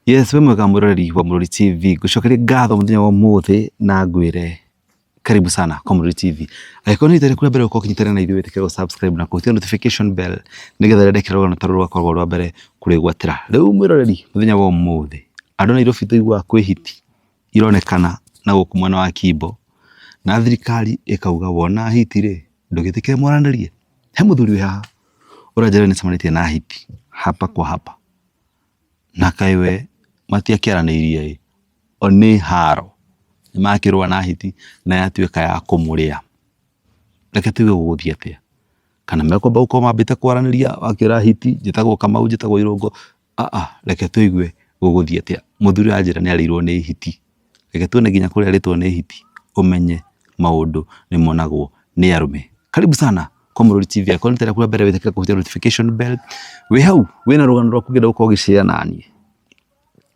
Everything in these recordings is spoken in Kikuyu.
Yes, wĩ mwega mwĩroreri wa Mũrori TV, ngũcokerie ngatho mũthenya wa ũmũthĩ na ngwĩre karibu sana kwa Mũrori TV. Angĩkorwo nĩ rita rĩaku rĩa mbere gũkorwo ũkĩnyitanĩra na ithuĩ wĩtĩkĩre gũ subscribe na kũhutia notification bell nĩgetha rĩrĩa ndekĩra rũgano ta rũrũ ũgakorwo ũrĩ wa mbere kũrĩgwatĩra. Rĩu mwĩroreri mũthenya wa ũmũthĩ, andũ a Nairobi tũiguaga kwĩ hiti ironekana na gũkũ mwena wa Kimbo, na thirikari ĩkauga wona hiti rĩ, ndũgĩtĩkĩre mwaranĩrie. He mũthuri wĩ haha ũranjĩra nĩ acemanĩtie na hiti hapa kwa hapa. Na kaĩ we matiakĩaranĩirie ĩ, o nĩ haro, nĩ makĩrũa na hiti na yatuĩka ya kũmũrĩa. Reke tũigue gũgũthiĩ atĩa, kana mekwamba gũkorwo mambĩte kwaranĩria akĩra hiti njĩtagwo Kamau njĩtagwo Irũngũ, aa reke tũigue gũgũthiĩ atĩa. Mũthuri aranjĩra nĩ arĩirwo nĩ hiti, reke tuone nginya kũrĩa arĩtwo nĩ hiti, ũmenye maũndũ nĩ monagwo nĩ arũme. Karibu sana kwa Mũrori TV, akorwo nĩ rita rĩaku rĩa mbere wĩtĩkĩre kũhutia notification bell, wĩ hau wĩna rũgano rwaku ũngĩenda gũkorwo ũgĩ share naniĩ,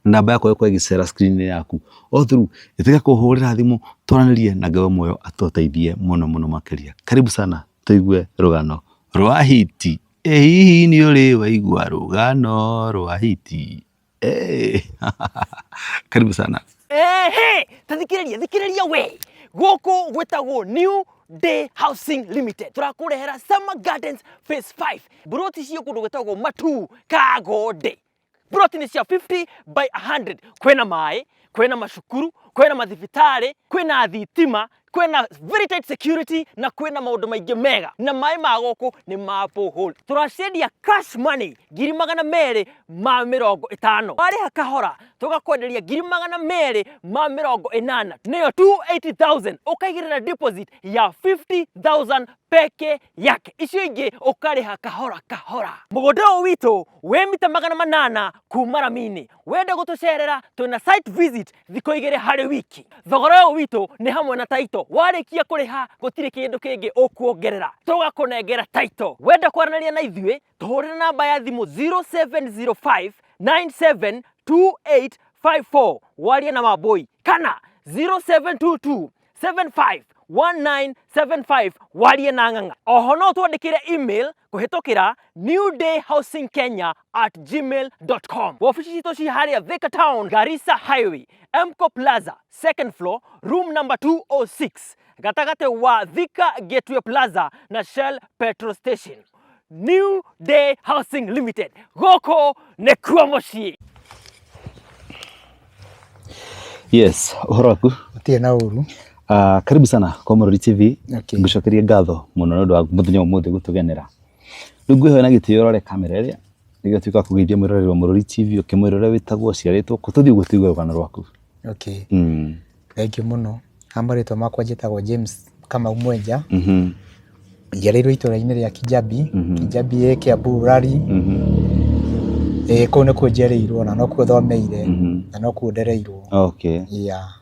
namba yakwa ĩgũkorwo ĩgĩcera screen -inĩ yaku o through, ĩtĩkĩra kũhũrĩra thimũ twaranĩrie na Ngai wa muoyo atũteithie mũno mũno makĩria. Karibu sana tũigue rũgano rwa hiti. Ĩ hihi nĩ ũrĩ waigua rũgano rwa hiti? Hey. Karibu sana. Ehe, ta thikĩrĩria thikĩrĩria we gũkũ gwĩtagwo New Day Housing Limited tũrakũrehera Summer Gardens Phase 5 mburoti cio kũndũ gwĩtagwo Matuu Kagonde mburoti nĩ cia 50 by 100 kwĩna maĩ kwĩna macukuru kwĩna mathibitarĩ kwĩna thitima kwĩna very tight security na kwĩna maũndũ maingĩ mega na maĩ ma gũkũ nĩ ma borehole tũraciendia cash money 250,000 warĩha kahora tũgakwenderia 280,000 nĩyo 280,000 ũkaigĩrĩra deposit ya 50,000 peke yake icio ingĩ ũkarĩha kahora kahora mũgũnda ũyũ witũ wĩ mita 800 kuma rami-inĩ wenda gũtũcerera twĩna site visit thikũ igĩrĩ harĩ wiki thogora ũyũ witũ nĩ hamwe na taito warĩkia kũrĩha gũtirĩ kĩndũ kĩngĩ ũkuongerera tũgakũnengera taito wenda kwaranĩria na ithuĩ tũhũrĩre namba ya thimũ 0705 972854 warie na Wambũi kana 0722 751975 warie na Ng'ang'a. Oho no twandĩkĩre email kũhĩtũkĩra newdayhousingkenya@gmail.com. Wabici citũ ci harĩa Thika Town, Garissa Highway, Emco Plaza, second floor, room number 206, gatagatĩ wa Thika Gateway Plaza na Shell Petrol Station. New Day Housing Limited, gũkũ nĩkuo mũciĩ. Yes, ũhoro waku? Gũtirĩ na ũru. Karibu sana kwa Mũrori TV. Okay. Ngũcokerie ngatho mũno nĩ ũndũ wa mũthenya wa ũmũthĩ gũtũgenera. Rĩu ngwĩhoya na gĩtĩo ũrore kamera ĩrĩa nĩgetha ũtuĩke wa kũgeithia mwĩroreri wa Mũrori TV ũkĩmwĩra ũrĩa wĩtagwo, ũciarĩtwo kũ, tũthiĩ ũguo tũigue rũgano rwaku. Okay. Thank you mũno. Ha marĩtwa makwa njĩtagwo James Kamau Mwenja. Njiarĩirwo itũra-inĩ rĩa Kijabi, Kijabi ĩ Kiambu Rari. Ĩĩ kũu nĩkuo njiarĩirwo na nokuo thomeire na nokuo ndereirwo. Okay. Yeah.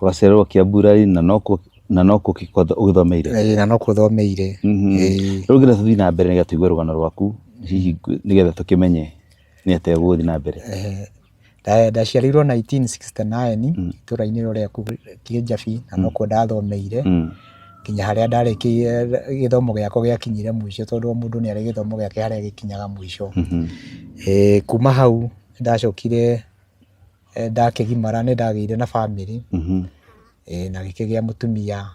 Ũgaciarĩrwo Kiambu Rari na nokuo na nokuo ũgĩthomeire? Ĩĩ na nokuo thomeire. Ĩĩ. Rĩu ngĩenda tũthiĩ na mbere nĩgetha tũigue rũgano rwaku hihi nĩgetha tũkĩmenye nĩ atĩa gũgũthiĩ na mbere. Ndaciarĩirwo 1969 itũra-inĩ rĩrĩa Kĩnjabi na nokuo ndathomeire nginya harĩa ndarĩkĩire gĩthomo gĩakwa gĩakinyire mũico tondũ o mũndũ nĩ arĩ gĩthomo gĩake harĩa gĩkinyaga mũico. Kuma hau nĩ ndacokire ndakĩgimara nĩ ndagĩire na bamĩrĩ na ngĩkĩgĩa mũtumia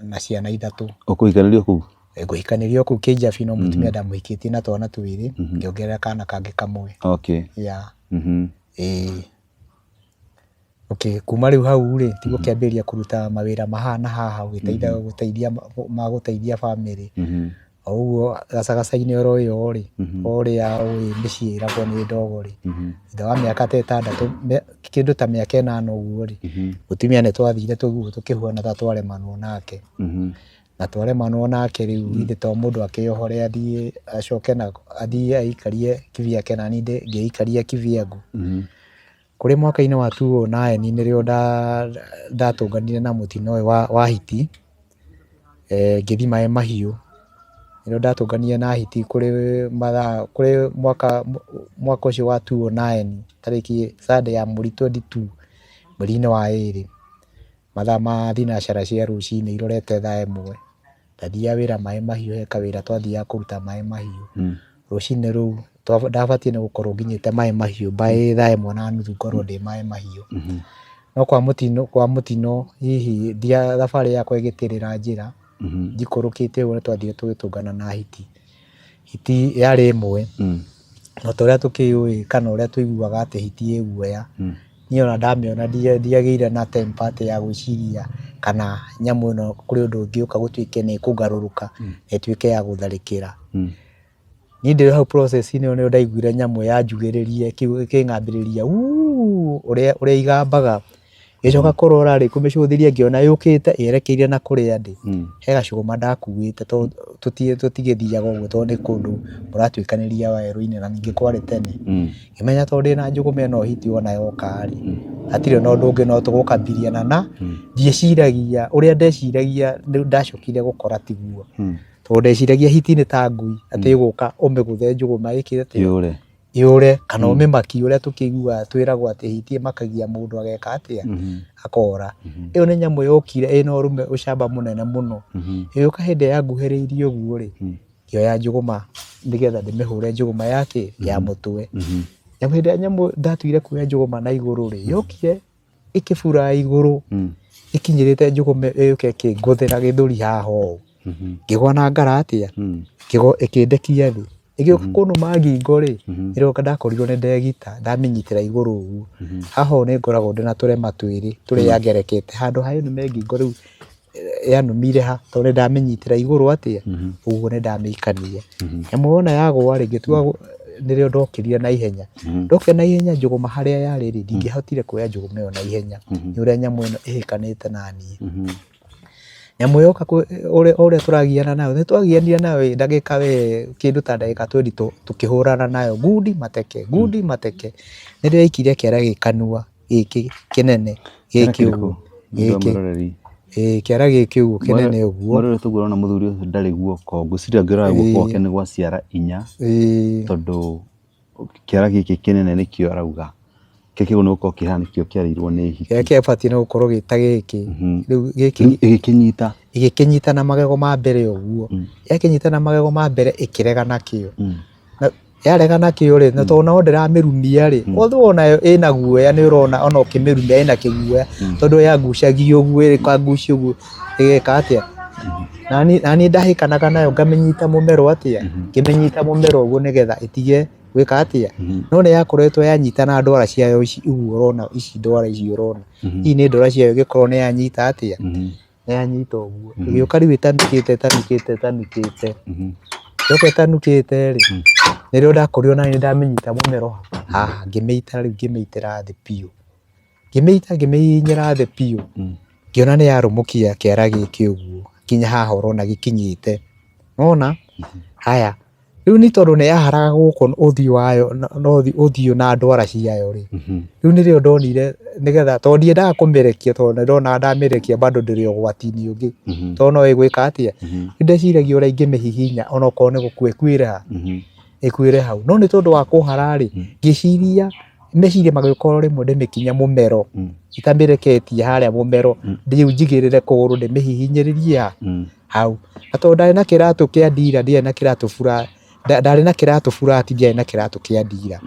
na ciana ithatũ. Ũkũhikanĩrio kũu? Ngũhikanĩrio kũu Kĩnjabi no mũtumia ndamũhikĩtie na twana twĩrĩ, ngĩongerera kana kangĩ kamwe. Okay. Yeah. Ĩĩ. Okay, kuma rĩu hau rĩ, ti gũkĩambĩrĩria kũruta mawĩra ma haha na haha ũgĩteitha gũteithia ma gũteithia bamĩrĩ. O ũguo gacagaca-inĩ oro ĩyo rĩ, o ũrĩa ũĩ mĩciĩ ĩragwo nĩ ndogo rĩ, thutha wa mĩaka ta ĩtandatũ, kĩndũ ta mĩaka ĩnana ũguo rĩ, mũtumia nĩ twathire ũguo tũkĩhuana ta twaremanwo nake. Na twaremanwo nake rĩu githĩ to mũndũ akĩohore athiĩ acoke na athiĩ aikarie kivyake na niĩ ngĩikaria kivyangu. Kũrĩ mwaka-inĩ wa 2009 nĩrĩo ndatũnganire na mũtino ũyũ wa hiti, ngĩthiĩ Maĩ Mahiũ, nĩrĩo ndatũnganire na hiti kũrĩ mathaa kũrĩ mwaka mwaka ũcio wa 2009 tarĩki Sunday ya mweri 22 mweri-inĩ wa ĩrĩ, mathaa ma thinacara cia rũcinĩ irorete thaa ĩmwe. Ndathiaga wĩra Maĩ Mahiũ he kawĩra twathiaga kũruta Maĩ Mahiũ. Rũcinĩ rũu Ndabatiĩ nĩ gũkorwo nginyĩte Maĩ Mahiũ by thaa ĩmwe na nuthu ngorwo ndĩ Maĩ Mahiũ. No kwa mũtino, kwa mũtino hihi thabarĩ yakwa ĩgĩtĩrĩra njĩra, njikũrũkĩte ũguo nĩ twathire tũgĩtũngana na hiti. Hiti yarĩ ĩmwe, na ta ũrĩa tũkĩũĩ kana ũrĩa tũiguaga atĩ hiti ĩ guoya, niĩ ona ndamĩona ndiagĩire na temper atĩ ya gwĩciria kana nyamũ ĩno kũrĩ ũndũ ĩngĩũka gũtuĩke nĩ ĩkũgarũrũka na ĩtuĩke ya gũtharĩkĩra. Niĩ ndĩ hau process inĩ ĩyo nĩrĩo ndaiguire nyamũ yanjugĩrĩria ĩkĩng'ambĩrĩria wuuu ũrĩa ĩgambaga. Ngĩcoka kũrora rĩ, kũmĩcũthĩrĩria ngĩona yũkĩte yerekeire na kũrĩa ndĩ. He gacũgũma ndakuĩte tondũ tũtigĩthiaga ũguo tondũ nĩ kũndũ mũratuĩkanĩria werũ-inĩ na ningĩ kwarĩ tene. Ngĩmenya tondũ ndĩna njũgũma ĩno hiti wona yoka rĩ, hatirĩ na ũndũ ũngĩ no tũgũkabiliana na ndieciragia ũrĩa ndeciragia ndacokire gũkora tiguo. Tondũ ndeciragia hiti nĩ ta ngui atĩ ĩgũka ũmĩgũthe njũgũma ĩke atĩa? Yũre. Yũre kana ũmĩmakie ũrĩa tũkĩiguaga twĩragwo atĩ hiti ĩmakagia mũndũ ageka atĩa? Akora. Ĩyo nĩ nyamũ yokire ĩna ũrũme ũcamba mũnene mũno. Ĩgĩũka hĩndĩ ĩrĩa yanguhĩrĩirie ũguo rĩ, ngĩoya njũgũma nĩgetha ndĩmĩhũre njũgũma ya kĩ? Ya mũtwe. Nyamũ hĩndĩ ĩrĩa nyamũ ndatuire kuoya njũgũma na igũrũ rĩ, yokire ĩkĩbura igũrũ ĩkinyĩrĩte njũgũma ĩyũke ĩkĩngũthĩra gĩthũri haha ũũ, ngĩgwa na ngara atĩa, ĩkĩndekia thĩ, ĩgĩũka kũnũma ngingo rĩ, ĩroka ndakorirwo nĩ ndegita ndamĩnyitĩra igũrũ ũguo, haha ũũ nĩ ngoragwo ndĩna tũrema twĩrĩ tũrĩa yangerekete handũ ha ĩnũme ngingo rĩu yanũmire ha tondũ nĩ ndamĩnyitĩra igũrũ atĩa, ũguo nĩ ndamĩikania. Nyamũ wona yagũa rĩ, ngĩtua nĩrĩo ndokĩrire na ihenya, ndokĩra na ihenya njũgũma harĩa yarĩ rĩ, ndingĩahotire kuoya njũgũma ĩyo na ihenya nĩ ũrĩa nyamũ ĩno ĩhĩkanĩte naniĩ. Nyamũ yoka o ũrĩa tũragiana nayo, nĩ twagianire nayo ĩ ndagĩka we kĩndũ ta ndagĩka twendi tũkĩhũrana nayo ngundi mateke, ngundi mateke, nĩrĩo yaikirie kĩara gĩ kanua. Gĩkĩ kĩnene gĩkĩ ũguo gĩkĩ ĩĩ kĩara gĩkĩ ũguo kĩnene ũguo. Mwĩroreri tũguo ũrona mũthuri ũcio ndarĩ guoko, ngwĩciria ũngĩrora guoko gwake nĩ gwa ciara inya, tondũ kĩara gĩkĩ kĩnene nĩkĩo arauga, kĩrĩa kĩagĩrĩirwo nĩ gũkorwo kĩ haha nĩkĩo kĩarĩirwo nĩ hiti. Kĩrĩa kĩabatiĩ nĩ gũkorwo gĩ ta gĩkĩ, rĩu gĩkĩ Ĩgĩkĩnyita. Ĩgĩkĩnyita na magego ma mbere ũguo, yakĩnyita na magego ma mbere ĩkĩrega nakĩo. Yarega nakĩo rĩ, na tondũ no ndĩramĩrumia rĩ, although onayo ĩna guoya nĩ ũrona ona ũkĩmĩrumia ĩna kĩguoya, tondũ yangucagia ũguo ĩkangucia ũguo ĩgeka atĩa, naniĩ ndahĩkanaga nayo ngamĩnyita mũmero atĩa, ngĩmĩnyita mũmero ũguo nĩgetha ĩtige gwĩka atĩa, no nĩ yakoretwo yanyita na ndwara ciayo ici ũguo ũrona ici ndwara ici ũrona, ici nĩ ndwara ciayo ĩgĩkorwo nĩ yanyita atĩa. Nĩ yanyita ũguo, ĩgĩũka rĩu ĩtanukĩte ĩtanukĩte ĩtanukĩte, yoka ĩtanukĩte rĩ, nĩrĩo ndakorirwo naniĩ nĩndamĩnyita mũmero haha, ngĩmĩita rĩu ngĩmĩitĩra thĩ biũ, ngĩmĩita ngĩmĩhihinyĩra thĩ biũ, ngĩona nĩ yarũmũkia kĩara gĩkĩ ũguo nginya haha ũrona gĩkinyĩte, nĩwona? Haya. Rĩu nĩ tondũ nĩ yaharaga gũkũ ũthiũ wayo na ũthiũ na ndwara ciayo rĩ, rĩu nĩrĩo ndonire nĩgetha tondũ ndiendaga kũmĩrekia tondũ nĩ ndonaga ndamĩrekia bado ndĩrĩ ũgwati-inĩ ũngĩ, tondũ no ĩgwĩka atĩa, rĩu ndeciragia ũrĩa ingĩmĩhihinya onokorwo nĩ gũkua ĩkuĩre ha, ĩkuĩre hau. No nĩ tondũ wa kũhara rĩ, ngĩciria meciria magĩũka o rĩmwe ndĩmĩkinye mũmero, itamĩreketie harĩa mũmero, rĩu njigĩrĩre kũgũrũ ndĩmĩhihinyĩrĩrie ha. Hau. Na tondũ ndarĩ na kĩratũ kĩa ndira ndiarĩ na kĩratũ bura ndarĩ na kĩratũ burati ndiarĩ na kĩratũ kĩa ndira.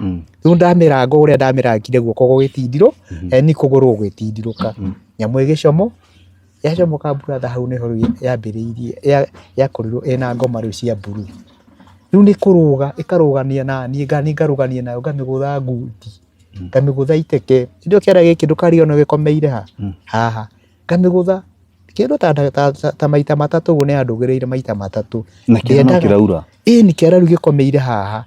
Rĩu ndamĩranga ũrĩa ndamĩrangire guoko gũgĩtindirũ yani kũgũrũ gũgĩtindirũka. Nyamũ ĩgĩcomo, yacomoka brother hau nĩho rĩu yambĩrĩirie yakorirwo ĩna ngoma rĩu cia blue. Rĩu nĩ kũrũga ĩkarũgania naniĩ naniĩ ngarũgania nayo ngamĩgũtha ngundi, ngamĩgũtha iteke. Hĩndĩ ĩyo kĩara gĩkĩ ndũkariganĩrwo gĩkomeire ha? Haha. Ngamĩgũtha kĩndũ ta maita matatũ ũguo nĩ yandũgĩrĩire maita matatũ. Na kĩara no kĩraura? Ĩni kĩara rĩu gĩkomeire haha.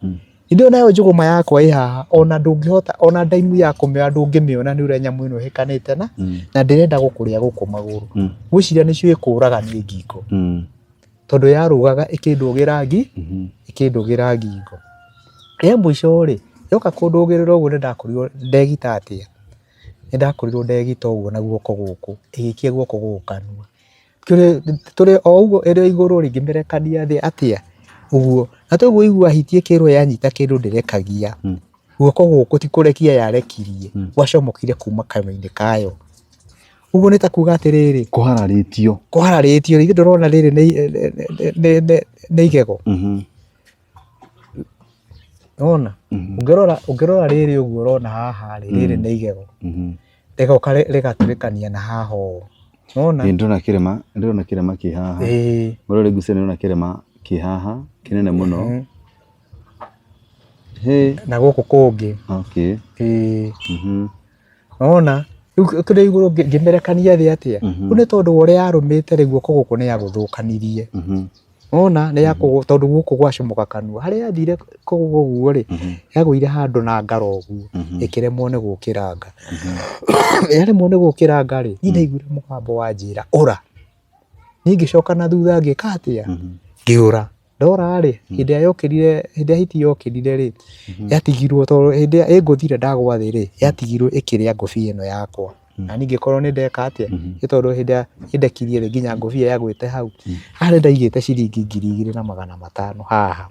Hĩndĩ ĩyo nayo njũgũma yakwa ĩ haha ona ndũngĩhota ona ndaimu ya kũmĩoya ndũngĩmĩona nĩ ũrĩa nyamũ ĩno ĩhĩkanĩte na na ndĩrenda gũkũrĩa gũkũ magũrũ. Ngwĩciria nĩcio ĩkũraga niĩ ngingo. Tondũ yarũgaga ĩkĩndũgĩra ngi, ĩkĩndũgĩra ngingo. Rĩa mũico rĩ, yoka kũndũgĩrĩra ũguo nĩ ndakorirwo ndegita atĩa? Nĩ ndakorirwo ndegita ũguo na guoko gũkũ, ĩgĩikia guoko gũkũ kanua. Tũrĩ o ũguo ĩrĩ o igũrũ rĩ, ngĩmĩrekania thĩ atĩa, ũguo. Na toguo ũiguaga hiti ĩkĩrwo yanyita kĩndũ ndĩrekagia, guoko gũkũ ti kũrekia yarekirie, gwacomokire kuma kanua-inĩ kayo. Ũguo nĩ ta kuga atĩrĩrĩ. Kũhararĩtio. Kũhararĩtio, githĩ ndũrona rĩrĩ nĩ igego? Nĩwona? Ũngĩrora rĩrĩ ũguo ũrona haha rĩ, rĩrĩ nĩ igego. Rĩgoka rĩgatũrĩkania na haha ũũ. Nĩwona? Ĩĩ ndĩrona kĩrĩma, ndĩrona kĩrĩma kĩ haha. Ĩĩ. Mũrori ngwĩciria ndĩrona kĩrĩma kĩ haha kĩnene mũno. Hĩ. Na gũkũ kũngĩ. Okay. Ĩĩ. Nĩwona? Rĩu kĩrĩa igũrũ ngĩmĩrekania thĩ atĩa? Rĩu nĩ tondũ wa ũrĩa yarũmĩte rĩ, guoko gũkũ nĩ yagũthũkanirie. Nĩwona? Nĩ yakũgũ tondũ gũkũ gwacomoka kanua. Harĩa yathire kũgũa ũguo rĩ, yagũire handũ na ngara ũguo, ĩkĩremwo nĩ gũkĩranga. Yaremwo nĩ gũkĩranga rĩ, niĩ ndaiguire mũgambo wanjĩra ũra. Niĩ ngĩcoka na thutha ngĩka atĩa? Ngĩũra. Ndora rĩ, hĩndĩ ĩrĩa yokĩrire, hĩndĩ ĩrĩa hiti yokĩrire rĩ, yatigirwo tondũ hĩndĩ ĩrĩa ĩngũthire ndagwa thĩ rĩ, yatigirwo ĩkĩrĩa ngũbia ĩno yakwa. Na niĩ ngĩkorwo nĩ ndeka atĩa, nĩ tondũ hĩndĩ ĩrĩa ĩndekirie rĩ, nginya ngũbia yagwĩte hau. Haha nĩ ndaigĩte ciringi 2500 haha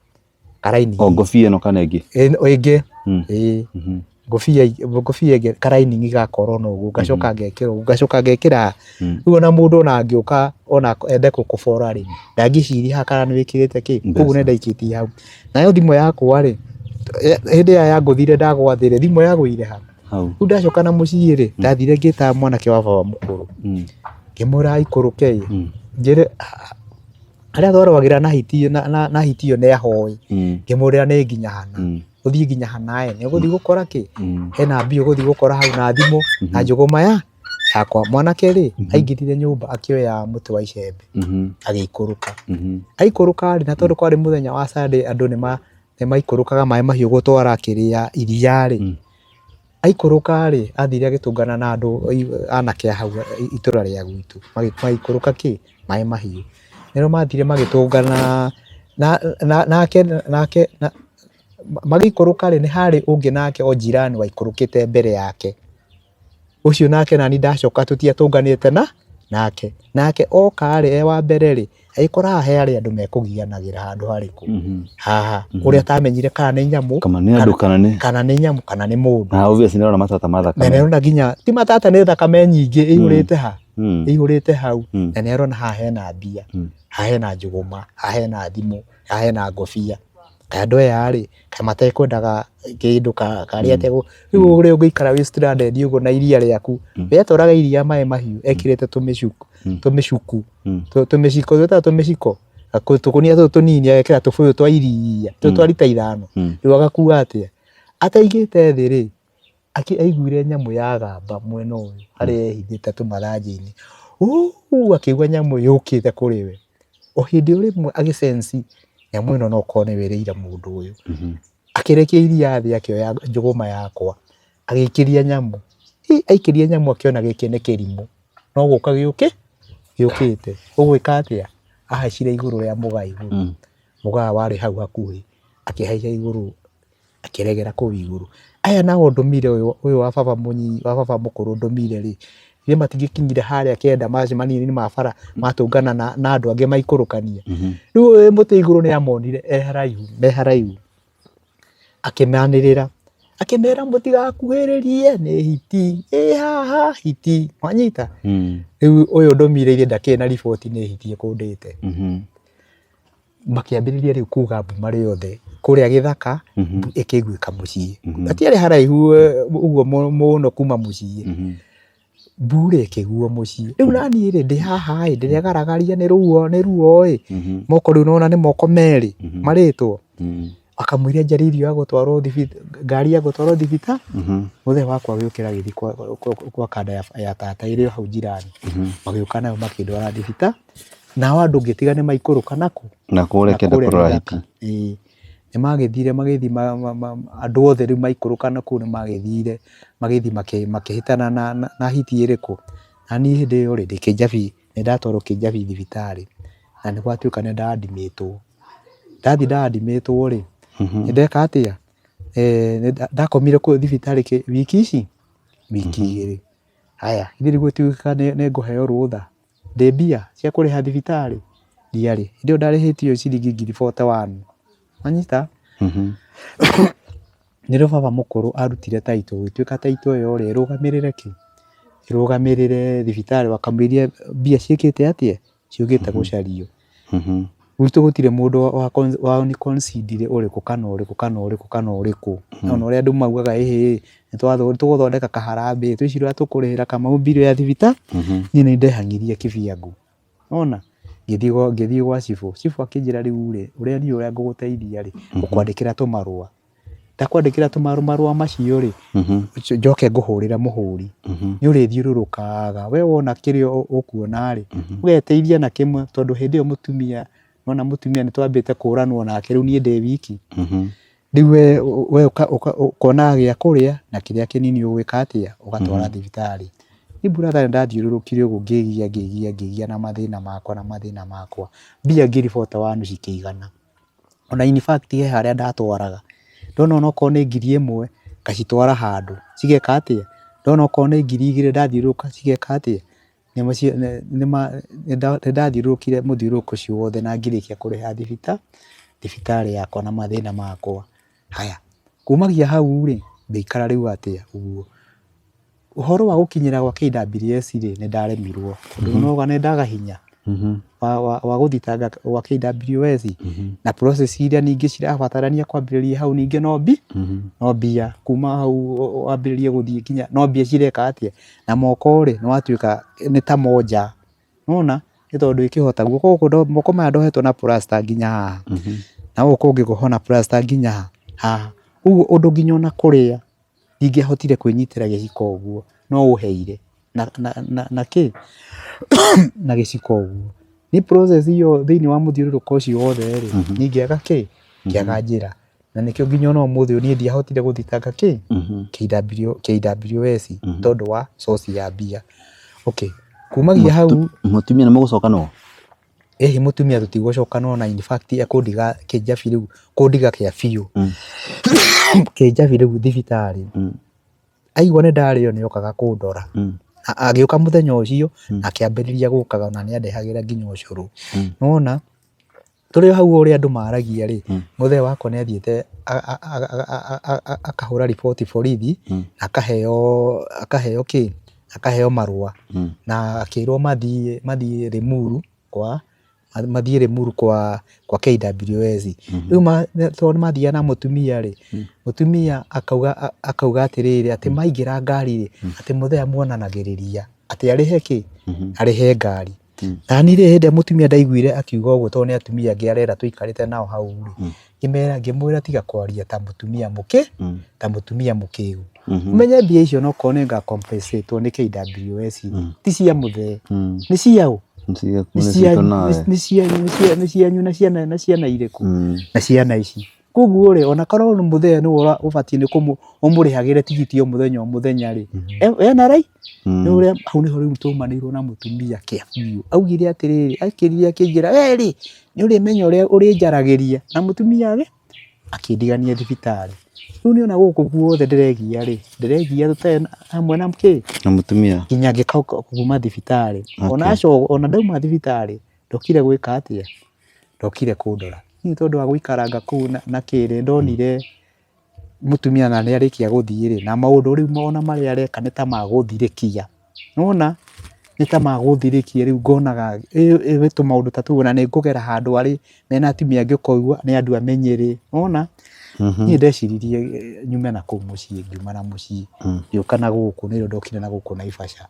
karaini. O ngũbia ĩno kana ĩngĩ? Ĩngĩ, ĩĩ. Ngũbia ngũbia ĩngĩ ka lining gakorwo na ũguo ngacoka ngekĩra ũguo ngacoka ngekĩra rĩu ona mũndũ ona angĩũka ona ende gũkũbora rĩ ndangĩciria haha kana nĩ wĩkĩrĩte kĩ koguo nĩ ndaikĩtie hau. Nayo thimũ yakwa rĩ hĩndĩ ĩrĩa yangũthire ndagwa thĩ rĩ thimũ yagũire ha? Rĩu ndacoka na mũciĩ rĩ ndathire ngĩta mwanake wa baba mũkũrũ ngĩmwĩra aikũrũke ĩ njĩre harĩa twarũagĩra na hiti na hiti ĩyo nĩ ahoe ngĩmwĩra nĩ nginya hana ũthiĩ nginya hana ĩ nĩ ũgũthiĩ gũkora kĩ hena mbia ũgũthiĩ gũkora hau na thimũ na njũgũma ya yakwa. Mwanake rĩ aingĩrire nyũmba akĩoya mũtĩ wa icembe agĩikũrũka. Aikũrũka rĩ na tondũ kwarĩ mũthenya wa Sunday andũ nĩ maikũrũkaga maĩ mahiũ gũtwara kĩrĩa iria rĩ, aikũrũka rĩ athire agĩtũngana na andũ anake a hau itũra rĩa gwitũ magĩikũrũka kĩ maĩ mahiũ. Nĩrĩo mathire magĩtũngana nake nake magĩikũrũka rĩ nĩ harĩ ũngĩ nake o jirani waikũrũkĩte mbere yake. Ũcio nake nani ndacoka tũtiatũnganĩte na nake. Nake oka rĩ e wa mbere rĩ agĩkora haha he harĩa andũ mekũgianagĩra handũ harĩkũ? Haha. Ũrĩa atamenyire kana nĩ nyamũ Kana nĩ andũ kana nĩ kana nĩ nyamũ kana nĩ mũndũ. Na obviously nĩ arona matata ma Na thakame. nĩ arona nginya ti matata nĩ thakame nyingĩ ĩihũrĩte ha? Ĩihũrĩte hau. Na nĩ arona haha hena mbia, haha hena njũgũma, haha hena thimũ, haha hena ngũbia. Kaĩ andũ aya rĩ, kaĩ matekwendaga kĩndũ karĩa rĩu ũrĩa ũngĩikara wĩ stranded ũguo na iria rĩaku, we atwaraga iria maĩ mahiũ ekĩrĩte tũmĩcuku tũmĩcuku tũmĩciko twĩtaga tũmĩciko tũkũnia tũtũ tũnini agekĩra tũbũyũ twa iria tũtũ twa rita 5 rĩu agakua atĩa? Ataigĩte thĩ rĩ, aiguire nyamũ yagamba mwena ũyũ harĩa ehithĩte tũmathanjĩ-inĩ, ũũ akĩigua nyamũ yũkĩte kũrĩ we. O hĩndĩ o rĩmwe agĩ sense nyamũ ĩno no korwo nĩyo ĩrĩire mũndũ ũyũ. Akĩrekia iria thĩ akĩoya njũgũma yakwa agĩikĩria nyamũ. Aikĩria nyamũ akĩona gĩkĩ nĩ kĩrimũ no gũka gĩũkĩte. Ũgwĩka atĩa? Ahaicire igũrũ rĩa mũgaa igũrũ, mũgaa warĩ hau hakuhĩ, akĩhaica igũrũ akĩregera kũu igũrũ. Aya nao ndũmire ũyũ ũyũ wa baba mũnini wa baba mũkũrũ ndũmire rĩ, githĩ matingĩkinyire harĩa kĩanda macemanio-inĩ ma bara matũngana na andũ angĩ maikũrũkania. Rĩu ũyũ wĩ mũtĩ igũrũ nĩ amonire e haraihu me haraihu, akĩmanĩrĩra akĩmera mũtigakuhĩrĩrie nĩ hiti ĩ haha hiti, wanyita? Rĩu ũyũ ndũmire ithe ndakĩrĩ na riboti nĩ hiti ĩkũndĩte. Makĩambĩrĩria rĩu kuga mbu marĩ othe kũrĩa gĩthaka mbu ĩkĩiguĩka mũciĩ. Hatiarĩ haraihu ũguo mũno kuma mũciĩ. Mbu rĩ ĩkĩiguo mũciĩ. Rĩu naniĩ rĩ ndĩ haha ĩ ndĩregaragaria nĩ ruo nĩ ruo ĩ moko rĩu nĩwona nĩ moko merĩ marĩtwo. Akamũira njarie irio ya gũtwarwo ngari ya gũtwarwo thibitarĩ. Mũthee wakwa agĩũkĩra agĩthiĩ kwa kanda ya tata ĩrĩ o hau jirani. Magĩũka nayo makĩndwara thibitarĩ. Nao andũ ngĩtiga nĩ maikũrũka nakũ? Na kũrĩa kĩanda kũrora hiti. Ĩĩ. Nĩ magĩthire magĩthiĩ andũ othe rĩu maikũrũka nakũu nĩ magĩthire magĩthiĩ makĩhĩtana na hiti ĩrĩkũ. Na niĩ hĩndĩ ĩyo rĩ, ndĩ Kĩnjabi, nĩ ndatwarwo Kĩnjabi thibitarĩ na nĩ gwatuĩka nĩ nda admit wo. Ndathiĩ nda admit wo rĩ, nĩ ndeka atĩa? Ndakomire kũu thibitarĩ wiki ici, wiki 2. Haya, githĩ gũtuĩka nĩ ngũheo rũtha? Ndĩ mbia cia kũrĩha thibitarĩ? Ndiarĩ. Hĩndĩ ĩyo ndarĩhĩtio ciringi ngiri 41. Wanyita? Nĩrĩo baba mũkũrũ arutire title, gũgĩtuĩka title ĩyo rĩ, ĩrũgamĩrĩre kĩ? Ĩrũgamĩrĩre thibitarĩ wakamũiria mbia ciĩkĩte atĩa? Ciũkĩte gũcario. Gwitũ gũtirĩ mũndũ wa consider ũrĩkũ kana ũrĩkũ kana ũrĩkũ kana ũrĩkũ. Ona ũrĩa andũ maugaga ĩhĩ nĩ tũgũthondeka kaharambĩ, twĩciraga tũkũrĩhĩra Kamau bill ya thibitarĩ, niĩ nĩ ndehang'irie kĩbiangu. Nĩwona? Ngĩthiĩ gwa cibũ, cibũ akĩnjĩra rĩu rĩ, ũrĩa niĩ ũrĩa ngũgũteithia rĩ, ngũkwandĩkĩra tũmarũa. Ndakwandĩkĩra tũmarũa macio rĩ, njoke ngũhũrĩre mũhũri. Nĩ ũrĩthiũrũrũkaga, we wona kĩrĩa ũkuona rĩ, ũgeteithia na kĩmwe tondũ hĩndĩ ĩyo mũtumia, nĩwona mũtumia nĩ twambĩte kũranwo nake rĩu niĩ ndĩ wiki. Rĩu we ũkona gĩa kũrĩa na kĩrĩa kĩnini ũgwĩka atĩa, ũgatwara thibitarĩ. Niĩ brother nĩ ndathiũrũrũkire ũguo ngĩgia ngĩgia ngĩgia na mathĩna makwa na mathĩna makwa, mbia ngiri 41 cikĩigana. Ona in fact he harĩa ndatwaraga, ndona onokorwo nĩ 1000 ngacitwara handũ cigeka atĩa, ndona okorwo nĩ 2000 ndathiũrũrũka cigeka atĩa, nĩ ndathiũrũrũkire mũthiũrũrũko ũcio wothe na ngĩrĩkia kũrĩha thibitarĩ yakwa na mathĩna makwa. Haya, kumagia hau rĩ, ngĩikara rĩu atĩa ũguo. Ũhoro wa gũkinyĩra gwa KWS rĩ, nĩ ndaremirwo tondũ nĩ wauga nĩ ndaga hinya wa gũthitanga gwa KWS na process iria ningĩ cirabatarania kwambĩrĩria hau ningĩ no mbia, kuma hau wambĩrĩrie gũthiĩ nginya no mbia cireka atĩa, na moko rĩ, nĩ watuĩka nĩ ta monja, nĩwona, nĩ tondũ ndwĩkĩhota, guoko gũkũ moko maya ndohetwo na plaster nginya haha, na gũkũ kũngĩ ngohwo na plaster nginya haha, ũguo ũndũ nginya ona kũrĩa ndingĩahotire kwĩnyitĩra gĩciko ũguo, no ũheire na kĩ, na gĩciko ũguo. Niĩ process ĩyo thĩiniĩ wa mũthiũrũrũko ũcio wothe rĩ, niĩ ngĩaga kĩ, ngĩaga njĩra. Na nĩkĩo nginya ona ũmũthĩ ũyũ niĩ ndiahotire gũthitanga kĩ, KWS tondũ wa source ya mbia. Okay, kumagia hau. Mũtumia nĩ mũgũcokanwo? Ĩhĩ mũtumia tũtigũcokanwo na in fact ekũndiga kĩnjabi rĩu, kũndiga kĩa biũ. Kĩnjabi rĩu thibitarĩ, aigua nĩ ndarĩo nĩ okaga kũndora. Agĩũka mũthenya ũcio, akĩambĩrĩria gũkaga na nĩ andehagĩra nginya ũcũrũ. Nĩwona? Tũrĩ o hau ũrĩa andũ maragia rĩ, mũthee wakwa nĩ athiĩte akahũra riboti borithi, akaheo kĩ, akaheo marũa na akĩrwo mathiĩ Limuru kwa mathiĩ Limuru kwa KWS. Rĩu tondũ nĩ mathiaga na mũtumia rĩ, mũtumia akauga atĩrĩrĩ, atĩ maingĩra ngari rĩ, atĩ mũthee amuonanagĩrĩria atĩ arĩhe kĩ, arĩhe ngari. Na niĩ rĩ, hĩndĩ ĩrĩa mũtumia ndaiguire akiuga ũguo tondũ nĩ atumia angĩ arera tũikarĩte nao hau rĩ, ngĩmera ngĩmwĩra tiga kwaria ta mũtumia mũkĩ, ta mũtumia mũkĩgu. Ũmenye mbia icio onokorwo nĩ nga compensate wo nĩ KWS rĩ, ti cia mũthee, nĩ cia ũ? Nĩ cianyu na ciana irĩkũ? Na ciana ici. Koguo rĩ, ona korwo nĩ mũthee nĩwe ũbatiĩ nĩ ũmũrĩhagĩre tigiti o mũthenya o mũthenya rĩ, ena right? Nĩ ũrĩa hau nĩho rĩu twaumanĩirwo na mũtumia kĩa biũ. Augire atĩrĩrĩ, aikĩrire akĩnjĩra we rĩ, nĩ ũrĩmenya ũrĩa ũrĩnjaragĩria. Na mũtumia rĩ, akĩndigania thibitarĩ. Rĩu niĩ ona gũkũ guothe ndĩregia rĩ, ndĩregia tũtarĩ hamwe na kĩ? Na mũtumia. Nginya ngĩka kuma thibitarĩ. Ona ndauma thibitarĩ, ndokire gwĩka atĩa? Ndokire kũndora. Niĩ tondũ wa gũikaranga kũu na kĩ rĩ, ndonire mũtumia ona nĩ arĩkia gũthiĩ rĩ, na maũndũ rĩu ona marĩa areka nĩ ta magũthirĩkia. Nĩwona? Nĩ ta magũthirĩkia rĩu ngonaga ĩ tũmaũndũ ta tũu ona nĩ ngũgera handũ arĩ mena atumia angĩ ũkaigua nĩ andũ amenyere. Nĩwona? Niĩ ndeciririe nyume na kũu mũciĩ, ngiuma na mũciĩ, ngĩũka na gũkũ nĩrĩo ndokire na gũkũ Naivasha.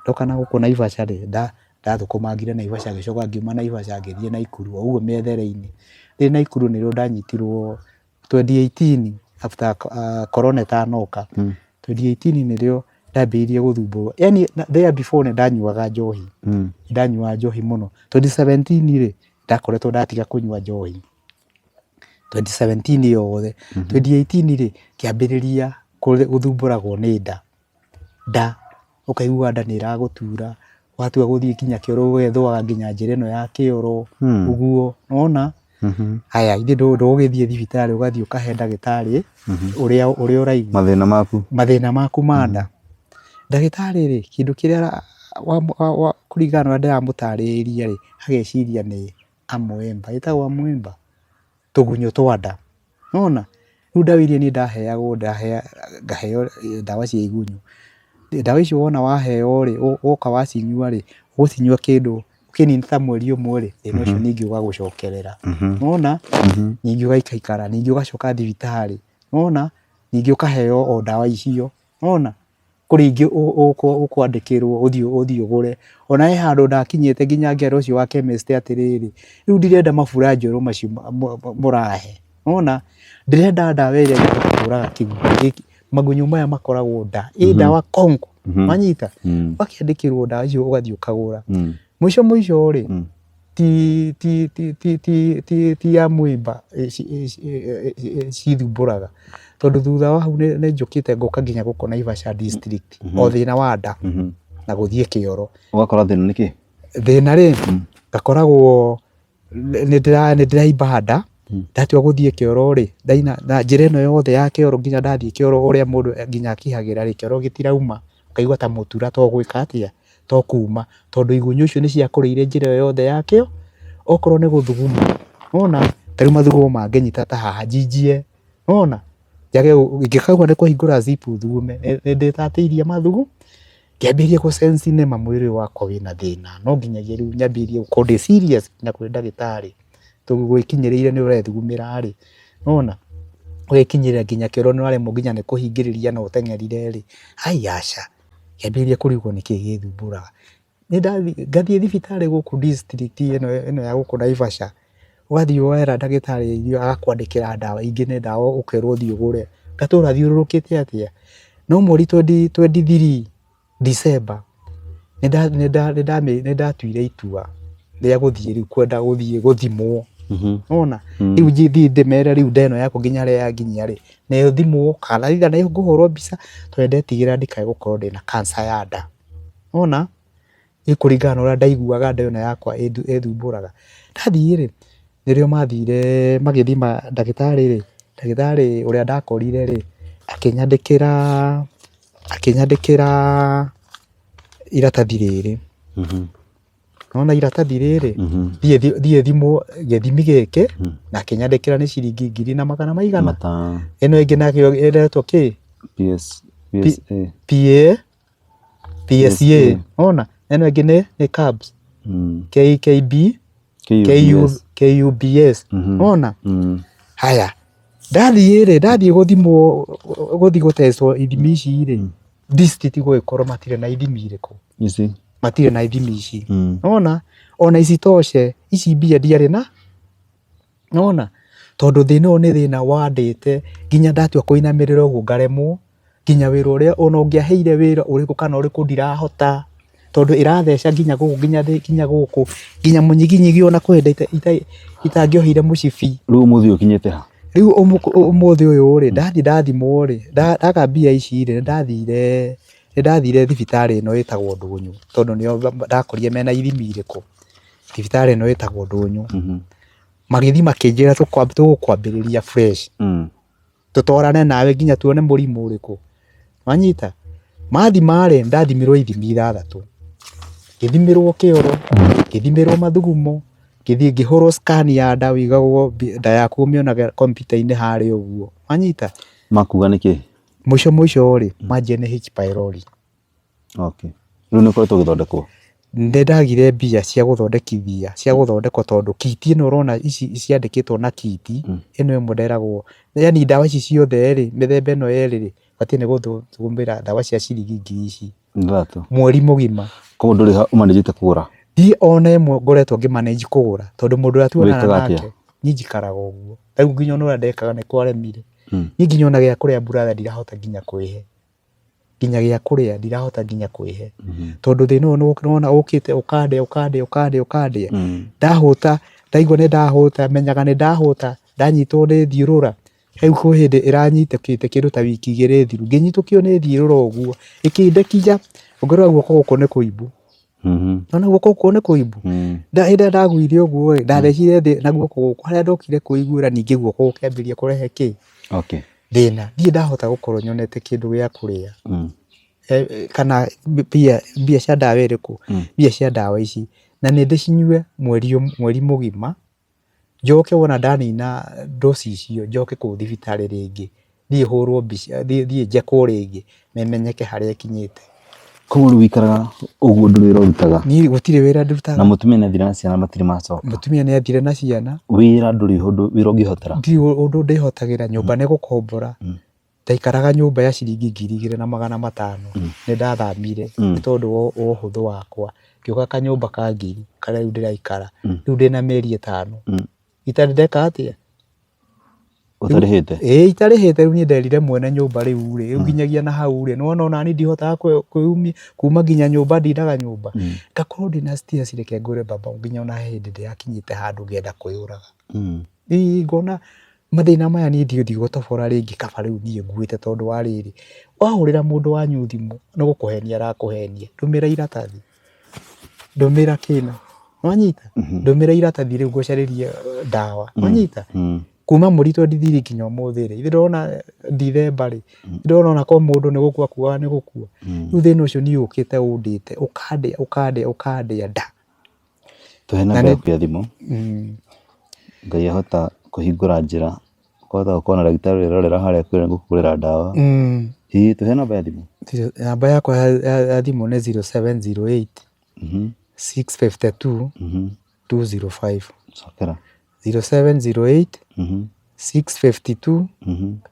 Ndoka na gũkũ Naivasha rĩ, ndathũkũmangire Naivasha ngĩcoka ngiuma Naivasha ngĩthiĩ Naikuru o ũguo mĩethere-inĩ. Ndĩ Naikuru nĩrĩo ndanyitirwo 2018 after corona ĩtanoka, 2018 nĩrĩo ndambĩrĩirie gũthumbũrwo. Yaani there before nĩ ndanyuaga njohi, nĩ ndanyuaga njohi mũno. 2017 rĩ, ndakoretwo ndatiga kũnyua njohi, 2017 yothe. 2018 rĩ, ngĩambĩrĩria gũthumbũragwo nĩ nda. Nda, ũkaigua nda nĩ ĩragũtura, watua gũthiĩ nginya kĩoro ũgethũaga nginya njĩra ĩno ya kĩoro, ũguo, nĩwona? Haya ithe ndũgũgĩthiĩ thibitarĩ ũgathiĩ ũkahe ndagĩtarĩ ũrĩa ũrĩa ũraigua. Mathĩna maku. Mathĩna maku ma nda. Ndagĩtarĩ rĩ, kĩndũ kĩrĩa kũringana na ũrĩa ndĩramũtarĩrĩria rĩ, ageciria nĩ amoeba, ĩtagwo amoeba? Tũgunyũ twa nda. Nĩwona? Rĩu ndawa iria niĩ ndaheagwo ngaheo ndawa cia igunyũ. Ndawa icio wona waheo rĩ, woka wacinyua rĩ, ũgũcinyua kĩndũ Ũkĩnina ta mweri ũmwe rĩ, thĩna ũcio ningĩ ũgagũcokerera. Nĩwona? Ningĩ ũgaikaikara, ningĩ ũgacoka thibitarĩ. Nĩwona? Ningĩ ũkaheo o ndawa icio. Nĩwona? Kũrĩ ingĩ ũkwandĩkĩrwo ũthiĩ ũthiĩ ũgũre. Ona he handũ ndakinyĩte nginya ngera ũcio wa chemist atĩrĩrĩ, rĩu ndirenda mabura njerũ macio mũrahe. Nĩwona? Ndĩrenda ndawa ĩrĩa ĩngĩhota kũraga kĩgunyũ gĩkĩ, magunyũ maya makoragwo nda. Ĩ ndawa konko, wanyita? Ũgakĩandĩkĩrwo ndawa icio ũgathiĩ ũkagũra. Mũico mũico rĩ, ti ti ti ti ti ti ti ya mũimba cithumbũraga tondũ thutha wa hau nĩ njũkĩte ngoka nginya gũkũ Naivasha district o thĩna wa nda na gũthiĩ kĩoro. Ũgakora thĩna nĩ kĩ? Thĩna rĩ, ngakoragwo nĩ ndĩraimba nda, ndatua gũthiĩ kĩoro rĩ, ndaina na njĩra ĩno yothe ya kĩoro nginya ndathiĩ kĩoro ũrĩa mũndũ nginya akihagĩra rĩ, kĩoro gĩtirauma, ũkaigua ta mũtura to gwĩka atĩa, to kuma, tondũ igunyũ icio nĩ ciakũrĩire njĩra ĩyo yothe ya kĩo, okorwo nĩ gũthuguma, nĩwona ta rĩu mathugumo mangĩnyita ta haha njinjie, nĩwona, njage ingĩkaigua nĩ kũhingũra zip thugume, nĩ ndĩtatĩirie mathugumo, ngĩambĩrĩria gũ sense nĩma mwĩrĩ ũyũ wakwa wĩna thĩna, no nginyagia rĩu nyambĩrĩrie gũkorwo ndĩ serious nginya kwĩ ndagĩtarĩ, tondũ gwĩkinyĩrĩire nĩ ũrethugumĩra rĩ, nĩwona, ũgekinyĩrĩra nginya kĩoro nĩ ũraremwo nginya nĩ kũhingĩrĩria na ũteng'erire rĩ, ai aca. Ngĩambĩrĩria kũrigwo nĩkĩ gĩthumbũraga. Ngathiĩ thibitarĩ gũkũ district ĩno ya gũkũ Naivasha, ũgathiĩ wera ndagĩtarĩ agakwandĩkĩra ndawa ingĩ nĩ ndawa ũkerwo ũthiĩ ũgũre. Ngatũra thiũrũrũkĩte atĩa. No mweri 23 December nĩndatuire itua rĩa gũthiĩ rĩu kwenda gũthiĩ gũthimwo. Nĩwona? Rĩu thiĩ ndĩmere rĩu nda ĩno yakwa nginya harĩa yanginyia rĩ, nĩ thimwo kana either nĩ ngũhũrwo mbica tondũ nĩ ndetigĩra ndikae gũkorwo ndĩna cancer ya nda. Nĩwona? Nĩ kũringana na ũrĩa ndaiguaga nda ĩno yakwa ĩthumbũraga. Ndathiĩ rĩ, nĩrĩo mathire magĩthima ndagĩtarĩ rĩ, ndagĩtarĩ ũrĩa ndakorire rĩ, akĩnyandĩkĩra akĩnyandĩkĩra iratathi rĩrĩ. Nĩwona iratathi rĩrĩ, thiĩ thimwo gĩthimi gĩkĩ, na akĩnyandĩkĩra nĩ ciringi ngiri na magana maigana? Matano. Ĩno ĩngĩ nayo ĩretwo kĩ? PS, PSA. PA, PSA, nĩwona? Ĩno ĩngĩ nĩ CABS, KKB, KUBS. KUBS, nĩwona? Haya, ndathiĩ rĩ, ndathiĩ gũthimwo, gũthiĩ gũtestwo ithimi ici rĩ, district gũgĩkorwo matirĩ na ithimi irĩkũ? Ici. Matirĩ na ithimi ici. Nĩwona? Ona isitoshe, ici mbia ndiarĩ na, nĩwona? Tondũ thĩna ũyũ nĩ thĩna wandĩte nginya ndatua kũinamĩrĩra ũguo ngaremwo, nginya wĩra ũrĩa ona ũngĩaheire wĩra ũrĩkũ kana ũrĩkũ ndirahota, tondũ ĩratheca nginya gũkũ nginya thĩ nginya gũkũ, nginya mũnyiginyigi ona kwĩ hĩndĩ itangĩohire mũcibi. Rĩu ũmũthĩ ũyũ ũkinyĩte ha? Rĩu ũmũthĩ ũyũ rĩ, ndathiĩ ndathimwo rĩ, ndaga mbia ici rĩ, nĩndathire nĩndathire thibitarĩ ĩno ĩtagwo Ndũnyũ, tondũ nĩo ndakorire mena ithimi irĩkũ, thibitarĩ ĩno ĩtagwo Ndũnyũ. Magĩthiĩ makĩnjĩra tũgũkwambĩrĩria fresh. Tũtwarane nawe nginya tuone mũrimũ ũrĩkũ. Wanyita? Mathima rĩ, ndathimirwo ithimi ithathatũ. Ngĩthimĩrwo kĩoro, ngĩthimĩrwo mathugumo, ngĩthiĩ ngĩhũrwo scan ya nda ũigagwo nda yaku ũmĩonaga kompiuta-inĩ harĩa ũguo. Wanyita? Makuga nĩkĩ? Mũico mũico rĩ, manjia nĩ H pylori. Okay. Rĩu nĩ ũkoretwo ũgĩthondekwo? Nĩ ndagire mbia cia gũthondekithia, cia gũthondekwo tondũ kit ĩno ũrona ici ciandĩkĩtwo na kit, ĩno ĩmwe nderagwo, yaani ndawa ici ciothe rĩ, mĩthemba ĩno yerĩ rĩ, batiĩ nĩ gũthũkũmĩra ndawa cia ciringi ngiri ici. Ithatũ. Mweri mũgima. Koguo ndũrĩ ũmanĩnjĩte kũgũra? Ndirĩ ona ĩmwe ngoretwo ngĩ manage kũgũra tondũ mũndũ ũrĩa tuonanaga Wĩkaga atĩa? nake, niĩ njikaraga ũguo. Ta rĩu nginya ona ũrĩa ndekaga nĩ kwaremire. Niĩ nginya ona gĩa kũrĩa brother ndirahota nginya kwĩhe. Nginya gĩa kũrĩa ndirahota nginya kwĩhe. Tondũ thĩna ũyũ nĩwona ũkĩte ũkandĩa ũkandĩa ũkandĩa ũkandĩa. Ndahũta, ndaigua nĩ ndahũta, menyaga nĩ ndahũta, ndanyitwo nĩ thiũrũra, rĩu kwĩ hĩndĩ ĩranyitũkĩte kĩndũ ta wiki igĩrĩ thiru, ngĩnyitũkio nĩ thiũrũra ũguo, ĩkĩndekia, ũngĩrora guoko gũkũ nĩ kũimbu. Nĩwona guoko gũkũ nĩ kũimbu? Hĩndĩ ĩrĩa ndagũire ũguo ĩ, ndathecire thĩ na guoko gũkũ, harĩa ndokire kwĩiguĩra ningĩ guoko gũkĩambĩrĩria kũrehe kĩ? Thĩna. Ndirĩ ndahota gũkorwo nyonete kĩndũ gĩa kũrĩa kana mbia cia ndawa ĩrĩkũ? Mbia cia ndawa ici. Na nĩ ndĩcinyue mweri mũgima, njoke wona ndanina dose icio njoke kũu thibitarĩ rĩngĩ, thiĩ hũrwo mbica, thiĩ njekwo rĩngĩ, memenyeke harĩa ĩkinyĩte. Koguo rĩu wĩikaraga ũguo ndũrĩ wĩra ũrutaga? Niĩ gũtirĩ wĩra Na ndutaga. mũtumia nĩ athire na ciana matirĩ macoka? Mũtumia nĩ athire na ciana. Wĩra ndũrĩ ũndũ wĩra ũngĩhotera? Ndirĩ ũndũ ndĩhotagĩra, nyũmba nĩ gũkombora. Ndaikaraga nyũmba ya ciringi 2500. Nĩ ndathamire nĩ tondũ wa ũhũthũ wakwa. Ngĩũka kanyũmba ka ngiri karĩa rĩu ndĩraikara. Rĩu ndĩna mĩeri 5. Itarĩ ndeka atĩa? Ũtarĩhĩte? Ĩĩ itarĩhĩte. Rĩu niĩ nderire mwene nyũmba rĩu rĩ, rĩu nginyagia na hau rĩ, nĩwona ona niĩ ndihotaga kwĩyumia kuma nginya nyũmba ndindaga nyũmba. Ngakorwo ndĩna stress, reke ngwĩre baba, nginya ona he hĩndĩ ndĩrakinyĩte handũ ngenda kwĩyũraga. Ĩĩ ngona mathĩna maya niĩ ndigũthiĩ gũtobora rĩngĩ, kaba rĩu niĩ nguĩte tondũ wa rĩrĩ, wahũrĩra mũndũ wanyu thimũ nĩ gũkũhenia arakũhenia, ndũmĩra iratathi, ndũmĩra kĩna, nĩwanyita? Ndũmĩra iratathi rĩu ngũcarĩrie ndawa, nĩwanyita? Kuma mweri 23 nginya ũmũthĩ rĩ, ithe ndĩrona Ndithemba rĩ, ndĩrona ona korwo mũndũ nĩ gũkua akuaga nĩ gũkua. Rĩu thĩna ũcio niĩ ũkĩte ũndĩte, ũkandĩa ũkandĩa ũkandĩa nda. Tũhe namba yaku ya thimũ. Ngai ahota kũhingũra njĩra, ũkahota gũkorwo na ndagĩtarĩ ũrerorera harĩa akwĩre nĩngũkũgũrĩra ndawa. Ĩĩ tũhe namba ya thimũ. Namba yakwa ya thimũ nĩ 0708 652 205. Cokera. 0708 652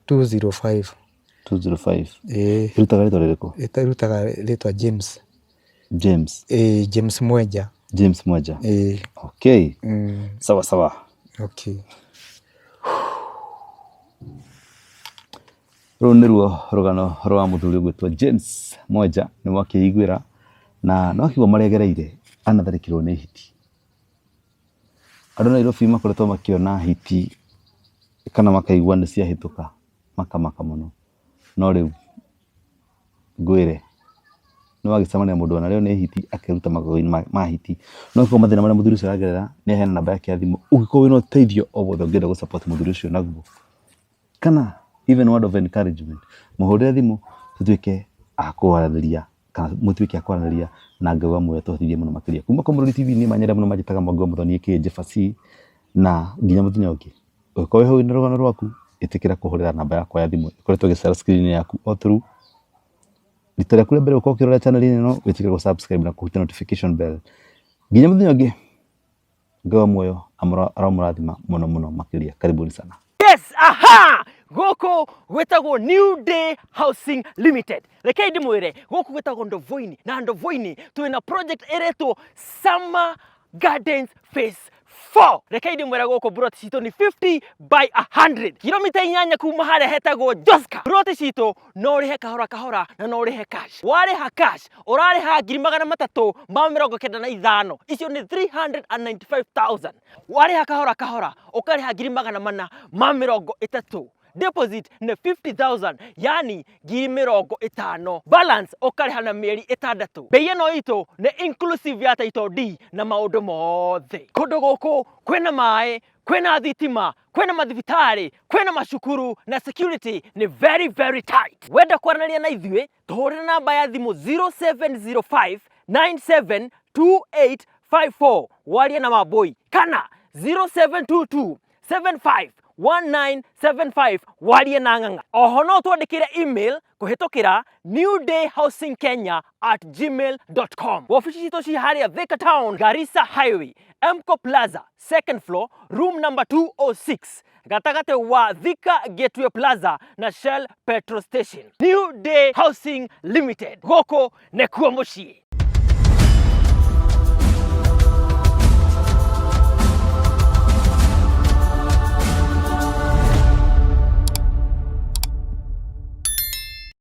205. 205. Ĩĩ. Ĩrutaga rĩtwa rĩrĩkũ? Ĩrutaga rĩtwa James. James. Ĩĩ, James Mwenja. James Mwenja. Ĩĩ. Okay. Sawa sawa. Okay. Rũrũ nĩruo rũgano rwa mũthuri ũgwĩtwo James Mwenja, nĩ mwakĩiguĩra na nĩ wakĩigua marĩa agereire anatharĩkĩrwo nĩ hiti. Andũ a Nairobi makoretwo makĩona hiti kana makaigua nĩ ciahĩtũka makamaka mũno, no rĩu ngwĩre nĩ wagĩcemania na mũndũ wanarĩo nĩ hiti akeruta magego-inĩ ma hiti. No angĩkorwo mathĩna marĩa mũthuri ũcio aragerera nĩ aheana namba yake ya thimũ, ũngĩkorwo wĩna ũteithio o wothe ũngĩenda gũ support mũthuri ũcio naguo, kana even word of encouragement, mũhũrĩre thimũ tũtuĩke a kwaranĩria kana mũtuĩke a kwaranĩria na Ngai wa muoyo atũhotithie mũno makĩria. Kuma kwa Mũrori TV niĩ manyende mũno manjĩtaga Mwangi wa Mũthoni aka Jefferson, na nginya mũthenya ũngĩ. Ũngĩkorwo wĩ hau wĩna rũgano rwaku, ĩtĩkĩra kũhũrĩra namba yakwa ya thimũ ĩkoretwo ĩgĩcera screen yaku o through. Rita rĩaku rĩa mbere gũkorwo ũkĩrora channel ĩno, wĩtĩkĩre gũ subscribe na kũhutia notification bell. Nginya mũthenya ũngĩ, Ngai wa muoyo aromũrathima mũno mũno makĩria. Karibuni sana. Yes, aha! Gũkũ gwĩtagwo New Day Housing Limited. Rekei ndĩmwĩre, gũkũ gwĩtagwo Ndovoini, na Ndovoini twĩna project ĩretwo Summer Gardens Phase 4. Rekei ndĩmwĩre gũkũ plot citũ nĩ 50 by 100. Kilomita 8 kuma harĩa hetagwo Joska. Plot citũ no ũrĩhe kahora kahora na no ũrĩhe cash. Warĩha cash ũrarĩha 395,000. Icio nĩ 395,000. Warĩha kahora kahora ũkarĩha 430,000. Deposit nĩ 50,000, yani 50,000. Balance ũkarĩha na mĩeri 6. Bei ĩno itũ nĩ inclusive ya title deed na maũndũ mothe. Kũndũ gũkũ kwĩna maĩ, kwĩna thitima, kwĩna mathibitarĩ, kwĩna macukuru na security nĩ very very tight. Wenda kwaranĩria na ithuĩ tũhũrĩre namba ya thimũ 0705 972854 warie na Wambui kana 0722 751975 warie na Ng'ang'a. Oho no twandĩkĩre email kũhĩtũkĩra newdayhousingkenya@gmail.com. Wabici citũ ci harĩa Thika Town, Garissa Highway, Emco Plaza, second floor, room number 206, gatagatĩ wa Thika Gateway Plaza na Shell Petrol Station. New Day Housing Limited, gũkũ nĩkuo mũciĩ.